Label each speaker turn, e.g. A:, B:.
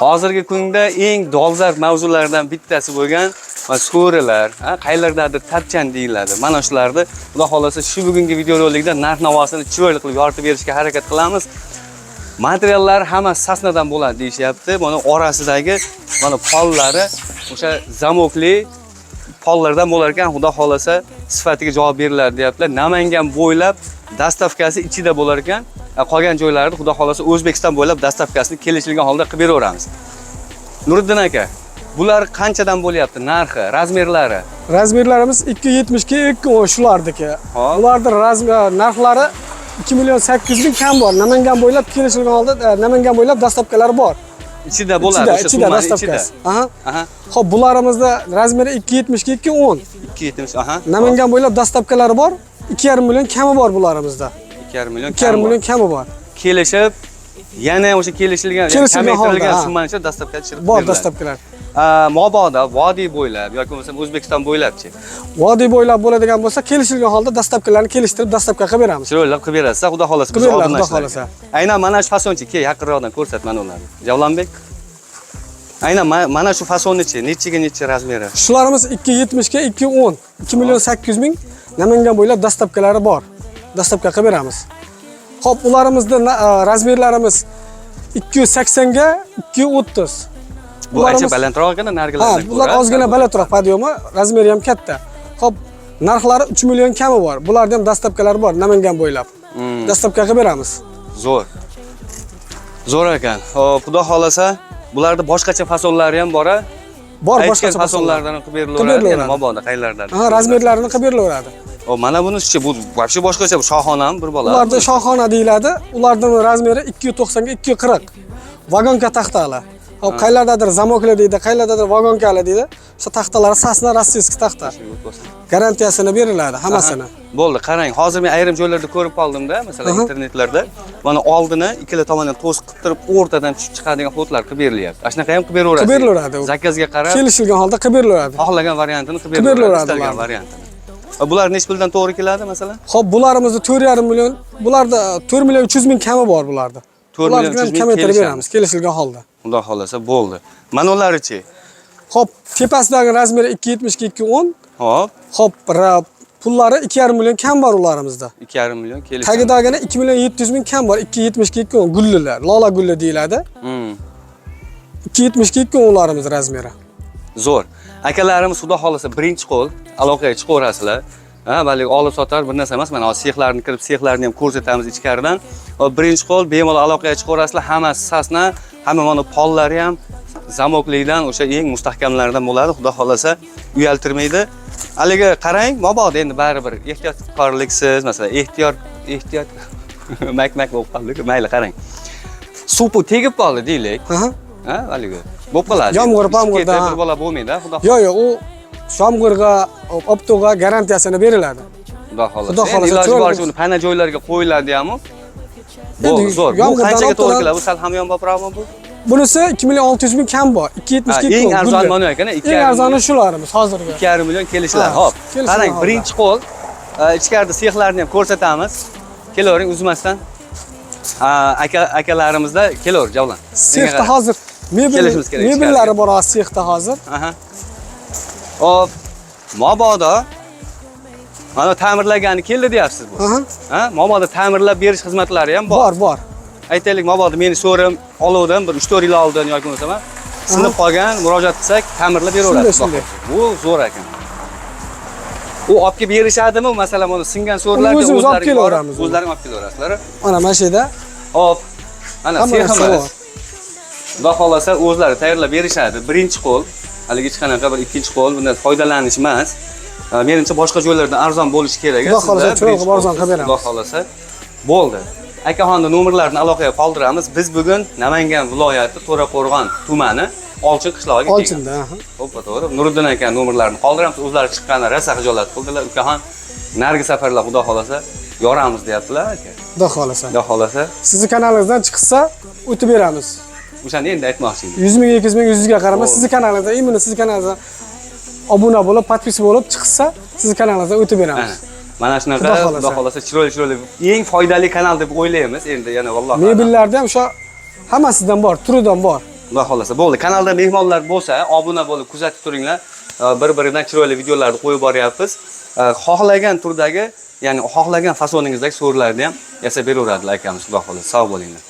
A: Hozirgi kunda eng dolzarb mavzulardan bittasi bo'lgan va so'rilar, ha, qayerlardadir tapchan deyiladi. Mana shularni Xudo xolasa shu bugungi videorolikda narx-navosini chiroyli qilib yoritib berishga harakat qilamiz. Materiallar hammasi sasnadan bo'ladi deyishyapti. Mana orasidagi mana pollari o'sha zamokli pollardan bo'lar ekan, Xudo xolasa sifatiga javob beriladi deyaptilar. Namangan bo'ylab доставка si ichida bo'lar ekan. Qolgan joylarida Xudo xolasa O'zbekiston bo'ylab доставка sini kelishilgan holda qilib beraveramiz. Nuriddin aka, bular qanchadan bo'lyapti narxi, размер lari?
B: Размер larimiz 2.70 ga 2.10 shulardiki.
A: Hop.
B: Bularning размер narxlari 2 million 800 ming kam bor. Namangan bo'ylab kelishilgan holda Namangan bo'ylab доставка lari bor.
A: Ichida bo'ladi
B: Ichida,
A: o'sha
B: ichida
A: summani ichida.
B: доставка si. Aha.
A: Aha.
B: Xo'p, bularimizda размер i 2.70 ga 2.10.
A: 2.70, aha.
B: Namangan bo'ylab доставка lari bor. 2,5 million kami bor bularimizda.
A: 2,5 million.
B: 2,5 million kami bor.
A: Kelishib, yana o'sha kelishilgan,
B: Kelishilgan
A: kamaytirilgan
B: holda, ha.
A: summani ichida доставка tushirib
B: Bor
A: beriladi.
B: доставка lar.
A: Mabodo vodiy bo'ylab yoki bo'lmasam O'zbekiston bo'ylabchi?
B: Vodiy bo'ylab bo'ladigan bo'lsa, kelishilgan holda доставка larni kelishtirib доставка qilib beramiz.
A: Chiroyli qilib berasiz, Xudo xolasa biz
B: Qilib beriladi, Xudo
A: obunachilarga.
B: xohlasa.
A: Aynan mana shu fasonchi, kel yaqinroqdan ko'rsat mana ularni. Javlonbek. Aynan mana shu fasonnichi, nechiga nechi размер i?
B: Shularimiz 2.70 ga 2.10, 2 million 800 ming Namangan bo'ylab доставка lari bor. Доставка qilib beramiz. Xo'p, ularimizni размер larimiz 280 ga 230.
A: Bu ancha balandroq ekan
B: Ha,
A: narigilardan
B: bular
A: ko'ra.
B: Ozgina balandroq подъём i, размер i ham katta. Xo'p, narxlari 3 million kami bor. Bularda ham доставка lari bor Namangan bo'ylab. Доставка qilib beramiz.
A: Zo'r. Zo'r ekan. Xo'p, Xudo xolasa, bularda boshqacha fasonlari ham bor a?
B: Bor
A: Aytgan
B: boshqacha fasonlar.
A: fasonlardan qilib
B: Qilib
A: berilaveradi, yana
B: berilaveradi.
A: mabodo qayerlardan.
B: Ha, размер larini qilib berilaveradi.
A: O, mana bunisichi, bu вообще boshqacha, bu shoxonami bir bola?
B: Ularda shoxona deyiladi. Ularning размер i 290 ga 240. Vagonka taxtalar. Hop, qayerlardadir zamokli deydi, qayerlardadir vagonkali deydi. O'sha taxtalar сосна, российский taxta. Garantiyasini beriladi hammasini.
A: Bo'ldi, qarang, hozir men ayrim joylarda ko'rib qoldimda, masalan, internetlarda mana oldini ikkala tomondan to'siq qilib turib, o'rtadan tushib chiqadigan ход lar qilib berilyapti. Ana shunaqa ham qilib beraverasiz.
B: Qilib berilaveradi.
A: Заказ ga qarab
B: Kelishilgan holda qilib berilaveradi.
A: Xohlagan variantini qilib
B: Qilib
A: berilaveradi,
B: berilaveradi
A: istalgan
B: ularni.
A: variantini. Va bular nechi puldan to'g'ri keladi, masalan?
B: Xo'p, bularimizni 4,5 million, bularda 4 million 300 ming kami bor bularda.
A: 4 million
B: Bularni ham
A: 300 ming
B: kamaytirib
A: kelishamiz.
B: beramiz, kelishilgan holda.
A: Xudo xolasa bo'ldi. Mana ularchi.
B: Xo'p, tepasidagi размер i 270 ga 210.
A: Hop,
B: Xo'p, pullari 2,5 million kam bor ularimizda.
A: 2,5 million kelishamiz.
B: Tagidagini 2 million 700 ming kam bor, 270 ga 210 gullilar, lola gulli deyiladi. 270 ga 210 ularimiz размер i.
A: Zo'r. Akalarimiz, Xudo xolasa birinchi qo'l aloqaga chiqaverasizlar. Ha, balki olib sotar bir narsa emas. Mana hozir sexlarni kirib, sexlarni ham ko'rsatamiz ichkaridan. Hop, birinchi qo'l bemalol aloqaga chiqaverasizlar. Hammasi сосна, hamma mana pollari ham zamoklikdan, o'sha eng mustahkamlaridan bo'ladi. Xudo xolasa uyaltirmaydi. Haligi qarang, mabodo endi baribir ehtiyotkorliksiz, masalan, ehtiyot ehtiyot mak mak bo'lib qoldi. Mayli, qarang. Suv tegib qoldi deylik.
B: Aha.
A: Ha, haligi bo'lib qoladi.
B: Yomg'ir,
A: Ichib
B: pomg'irda,
A: ketib
B: ha.
A: bir bola bo'lmaydi, xudo
B: Yo'q, yo'q, u yomg'irga, obto'g'a garantiyasini beriladi.
A: Xudo xohlasa.
B: Xudo
A: Endi
B: xohlasa,
A: iloji
B: chiroyli
A: boricha uni pana joylarga qo'yiladi hamu. Bo'ldi,
B: Endi
A: zo'r. Bu
B: yomg'irdan,
A: qanchaga to'g'ri
B: obto'dan-
A: keladi? Bu sal hamyonboproqmi bu?
B: Bunisi 2 million 600 ming kam bor. 270
A: Ha,
B: ga
A: eng
B: 2
A: arzon mana ekan,
B: Eng arzoni shularimiz hozirgi.
A: 2,5 million kelishiladi.
B: Ha,
A: Xo'p,
B: kelishilgan
A: qarang,
B: holda.
A: birinchi qo'l ichkarida sexlarni ham ko'rsatamiz. Kelavering uzmasdan. Ha, aka akalarimizda kelaver, Javlon.
B: Sexda hozir mebel
A: Kelishimiz kerak
B: mebellari bor hozir sexda hozir.
A: Aha. Hop, mabodo mana ta'mirlagani keldi deyapsiz bu.
B: Aha.
A: Ha, mabodo ta'mirlab berish xizmatlari ham bor.
B: Bor, bor.
A: Aytaylik, mabodo meni so'rim oluvdim bir 3-4 yil oldin yoki bo'lmasam sinib qolgan, murojaat qilsak, ta'mirlab beraveradi.
B: Shunday, shunday.
A: Bu zo'r ekan. U olib kelib berishadimi? Masalan, mana singan so'rlarga
B: Uni o'zimiz olib
A: o'zlari borib,
B: kelaveramiz uni.
A: o'zlaring olib kelaverasizlar.
B: Mana shu yerda
A: Hop. Mana
B: hamma narsa
A: seximiz.
B: bor.
A: Xudo xohlasa o'zlari tayyorlab berishadi. Birinchi qo'l, haligi hech qanaqa bir ikkinchi qo'l bundan foydalanish emas. Menimcha, boshqa joylardan arzon bo'lishi kerak.
B: Xudo xohlasa,
A: Sizlar
B: chiroyli
A: birinchi
B: qilib arzon
A: qo'lsiz.
B: qilib beramiz.
A: Xudo xohlasa. Bo'ldi. Akaxonni nomerlarini aloqaga qoldiramiz. Biz bugun Namangan viloyati To'raqo'rg'on tumani Olchin qishlog'iga kelganmiz.
B: Olchinda. Aha.
A: To'ppa to'g'ri. Nuriddin aka nomerlarini qoldiramiz. O'zlari chiqqani rosa xijolat qildilar. Ukaxon, narigi safarlar Xudo xohlasa yoramiz deyaptilar aka.
B: Xudo xohlasa.
A: Xudo xohlasa.
B: Sizni kanalingizdan chiqsa o'tib beramiz.
A: O'shani endi aytmoqchi edim.
B: 100 ming, 200 ming, 100 ga qaramay
A: Bo'ldi.
B: Sizni kanalingizdan, именно sizni kanalingizdan obuna bo'lib, подписка bo'lib chiqsa, sizni kanalingizdan o'tib beramiz.
A: Mana shunaqa
B: Xudo xohlasa.
A: Xudo xohlasa chiroyli chiroyli eng foydali kanal deb o'ylaymiz. Endi yana vallohu a'lam.
B: Mebellarda ham o'sha hammasidan bor, turidan bor.
A: Xudo xohlasa. Bo'ldi. Kanalda mehmonlar bo'lsa, obuna bo'lib kuzatib turinglar. Bir-biridan chiroyli videolarni qo'yib boryapmiz. Xohlagan turdagi, ya'ni xohlagan fasoningizdagi so'rilarni ham yasab beraveradilar akamiz, xudo xohlasa. Sog' bo'linglar.